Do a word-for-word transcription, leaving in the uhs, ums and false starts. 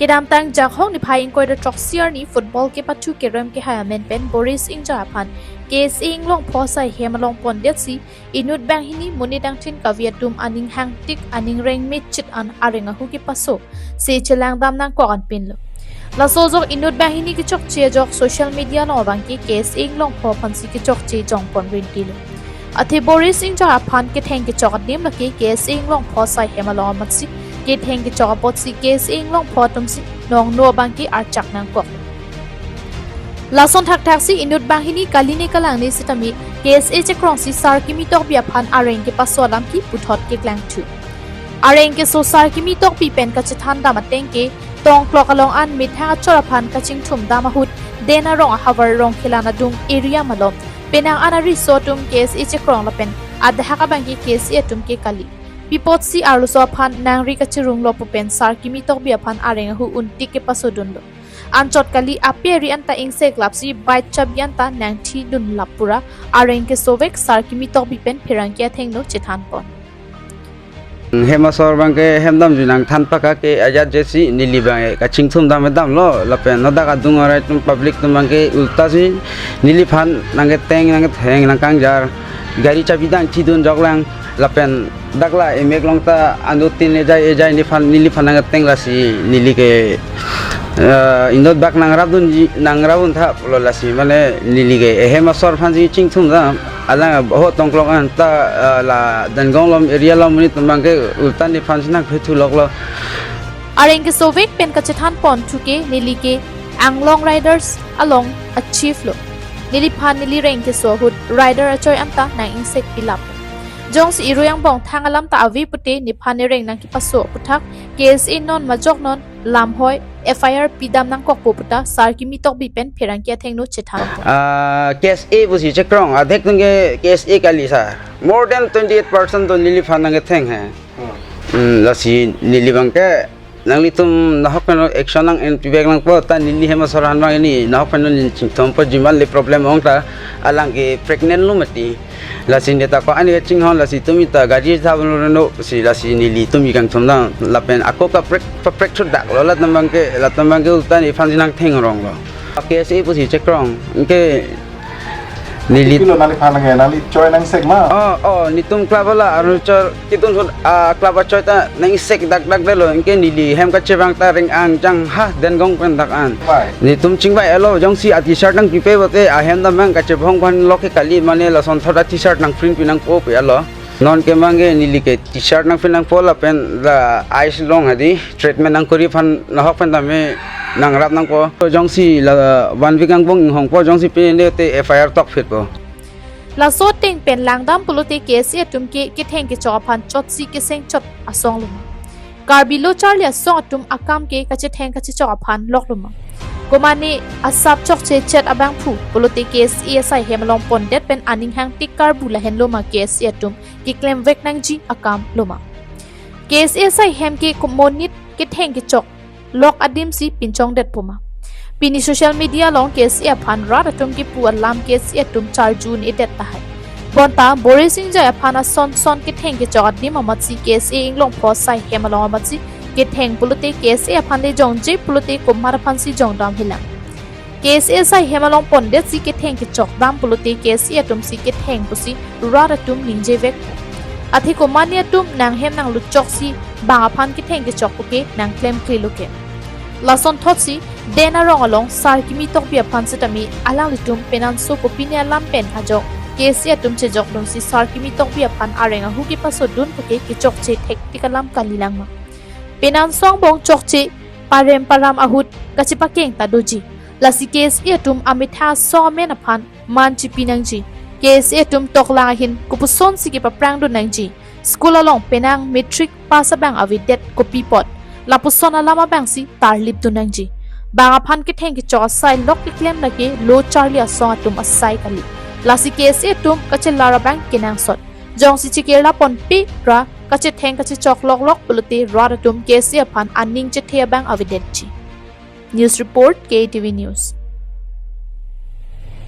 Kedamtang Jakhong niphai ingkoi ra throksi arni football kepathu kerem kehai amen pen Boris Engjoi aphan K S A Inglongpho asai hem along pondetsi inut banghini monit angthin kave atum aning hangtik aning rengmechit an areng ahu kepaso si chelangdam nangkok anpinlo. Laso ajok inut banghini kechokche ajok social media along abangke K S A Inglongpho aphansi kechokche jongpon rintilo. Athe Boris Engjoi aphan ketheng kechok adim lake K S A Inglongpho asai hem along amatsi ketheng kechok apotsi K S A Inglongpho atumsi nongno abangke archak nangkok. Lason thakthaksi inut banghini kaline kalangne sitame K S A chekrongsi Sar Kimi Tokbi aphan areng kepaso alam kiputhot keklangthu. Areng keso Sar Kimi Tokbi pen kachethan dam ateng ke tongklok along an methang achor aphan kachingthum dam ahut Den Arong ahavar Rongkhelan adung area malom penang an ariso atum K S A chekrong lapen adahak abangke K S A atum ke kali. Pi apotsi arloso aphan nangri kachirunglo pu pen Sar Kimi Tokbi aphan areng ahu untik kepasodunlo. Anchot kali ape ari anta ingseklapsi bike chabi anta nangthidunlap pura areng kesovek Sar Kimi Tokbi pen pherangke athengno chethanpon. Hem asor abangke hem damji nangthan paka ke ajat jesi neli abangke kachingthum dam damlo lapen nodak adung arai atum public atum abangke ulta si neliphan nangketeng nangketheng nangkangjar gari chabi dang thidun joklang lapen dak la emek along ta anut tin ejai ejai neliphan neliphan nangketeng lasi neli ke eh, inut bak nangrapdunji nangrapdun tha pulo lasi mane neli ke ehem asor aphansi chingthum dam alang ho tongklok anta eh, la Dengong along area along monit atum abangke ulta neliphansi nangphethu loklo. Areng kesovek pen kachethanponthu ke neli ke Anglong Riders along a chief lo. Neliphan neli reng keso ahut rider achoi anta nang-ingsekpilap. Jongsi irui angbong thang alam ta ave pute nephan nereng nangkepaso aputhak K S A non majok non lamhoi F I R pidam nangkokpo puta Sar Kimi Tokbi pen pherangke athengno chethan. Ah, K S A pusi chekrong adhek atum ke K S A kali sir. More than twenty-eight percent to neliphan nangketheng he. Hmm, lasi neli abangke nanglitum nahok pen action nang-enpivek nangpo ta neli hem asor aphan abang neli nahok pen neli chingthumpo jiman le problem ong ta alang ke pregnant lo mati. Lasi neta ko ani chinghon lasi tumi ta gari tha lo no si lasi neli tumi kangthum dam lapen ako kaprek kaprek thudak lo latum abangke latum abangke ulta nephansi nangthengronglo. K S A pusi chekrong ke neli. Pilo nangli phan nang nangli choi nangsek ma? Oh, oh, netum club ala Arunachal kedun ahut ah club achoi ta nangsek dak dak delo anke neli hem kachevang ta reng angjang ha Dengong pen dak an. Bai. Netum chingbai alo jongsi a t-shirt nangpipe bote ahem dam abang kachebhong aphan lok ke kali mane lason thot a t-shirt nangprint pi nangpo pe alo. Non ke abangke neli ke t-shirt nangprint nangpo lapen la ice along hadi treatment nangkori aphan nahok pen tame nangrap nangpo. Jongsi la one week angbong inghongpo jongsi pe ne te F I R tokphitpo. Laso ateng pen langdam pulote K S A atum ke ketheng kechok aphan chotsi keseng chot asong loma. Karbi lo charli asong atum akam ke kachetheng kachechok aphan lok loma. Komane asap chokche chet abangphu pulote K S A asai hem along pondet pen aning hangtik karbu lahenlo ma K S A atum keklemvek nangji akam loma. K S A asai hem ke ko- monit ketheng kechok lok adimsi pinchongdetpo ma. Pini social media along K S A aphan rat atum kepu alam K S A atum charju un-edet tahai. Bonta Boris Engjoi aphan ason son ketheng kechok adim amatsi K S A Inglongpho asai hem along amatsi ketheng pulote K S A aphan le jongje pulote komat aphansi jongdam hilang. K S A asai hem along pondetsi ketheng kechok dam pulote K S A atumsi ketheng pusi rat atum ningjevek. Athe komane atum nanghem nangluchoksi bang aphan ketheng kechok puke nangklemkle loke. Lason thotsi Den Arong along Sar Kimi Tokbi aphan sitame alanglitum penanso kopine alam pen ajok K S A atum chejokdunsi Sar Kimi Tokbi aphan areng ahu kepasodun puke kechokche thektik alam kalilang ma. Penanso angbong chokche parem param ahut kachepakeng ta doji. Lasi K S A atum amethang asong amen aphan man chipi nangji. K S A atum toklang ahin kopusonsi kepaprangdun nangji. School along penang matric pass abang avedet kopi apot. Lapuson alam abangsi tarlipdun nangji. Bang aphan ketheng kechok asai lok keklem lake lo charli asong atum asai kali. Lasi K S A atum kachelar abang kenangsot. Jongsi chekirla ponpe ra kachetheng kachechok loklok pulote rat atum K S A aphan aning chethe abang avedetji. News report, K T V News.